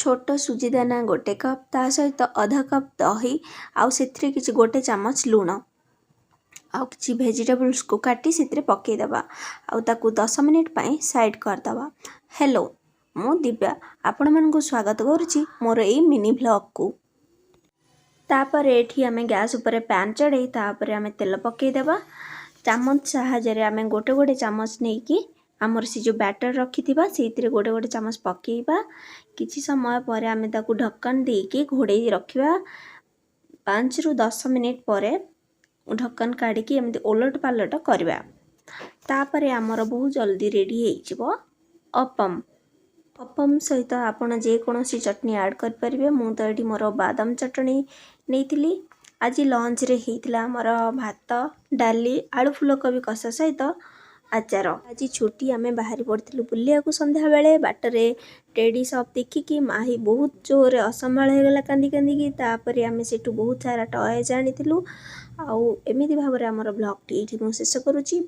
ଛୋଟ ସୁଜି ଦାନା 1 କପ୍, ତା ସହିତ ଅଧା କପ୍ ଦହି, ଆଉ ସେଥିରେ କିଛି 1 ଚାମଚ ଲୁଣ ଆଉ କିଛି ଭେଜିଟେବଲ୍ସକୁ କାଟି ସେଥିରେ ପକାଇଦେବା ଆଉ ତାକୁ 10 ମିନିଟ୍ ପାଇଁ ସାଇଡ଼୍ କରିଦେବା। ହ୍ୟାଲୋ, ମୁଁ ଦିବ୍ୟା, ଆପଣମାନଙ୍କୁ ସ୍ୱାଗତ କରୁଛି ମୋର ଏଇ ମିନି ଭ୍ଲଗ୍କୁ। ତାପରେ ଏଠି ଆମେ ଗ୍ୟାସ୍ ଉପରେ ପ୍ୟାନ୍ ଚଢ଼େଇ ତାପରେ ଆମେ ତେଲ ପକାଇଦେବା। ଚାମଚ ସାହାଯ୍ୟରେ ଆମେ ଗୋଟେ ଗୋଟେ ଚାମଚ ନେଇକି ଆମର ସେ ଯେଉଁ ବ୍ୟାଟର୍ ରଖିଥିବା, ସେଇଥିରେ ଗୋଟେ ଗୋଟେ ଚାମଚ ପକାଇବା। କିଛି ସମୟ ପରେ ଆମେ ତାକୁ ଢକ୍କନ ଦେଇକି ଘୋଡ଼େଇ ରଖିବା। 5ରୁ 10 ମିନିଟ୍ ପରେ ଢକ୍କନ କାଢ଼ିକି ଏମିତି ଓଲଟ ପାଲଟ କରିବା। ତାପରେ ଆମର ବହୁତ ଜଲ୍ଦି ରେଡ଼ି ହେଇଯିବ ଅପମ। ଅପମ ସହିତ ଆପଣ ଯେକୌଣସି ଚଟଣି ଆଡ଼୍ କରିପାରିବେ। ମୁଁ ତ ଏଠି ମୋର ବାଦାମ ଚଟଣି ନେଇଥିଲି। ଆଜି ଲଞ୍ଚରେ ହେଇଥିଲା ଆମର ଭାତ, ଡାଲି, ଆଳୁ ଫୁଲକୋବି କଷା ସହିତ ଆଚାର। ଆଜି ଛୁଟି, ଆମେ ବାହାରି ପଡ଼ିଥିଲୁ ବୁଲିବାକୁ ସନ୍ଧ୍ୟାବେଳେ। ବାଟରେ ଟେଡ଼ି ସପ୍ ଦେଖିକି ମାହି ବହୁତ ଜୋରରେ ଅସମ୍ଭାଳ ହେଇଗଲା କାନ୍ଦି କାନ୍ଦିକି। ତାପରେ ଆମେ ସେଠୁ ବହୁତ ସାରା ଟଏଜ୍ ଆଣିଥିଲୁ। ଆଉ ଏମିତି ଭାବରେ ଆମର ବ୍ଲଗ୍ଟି ଏଇଠି ମୁଁ ଶେଷ କରୁଛି।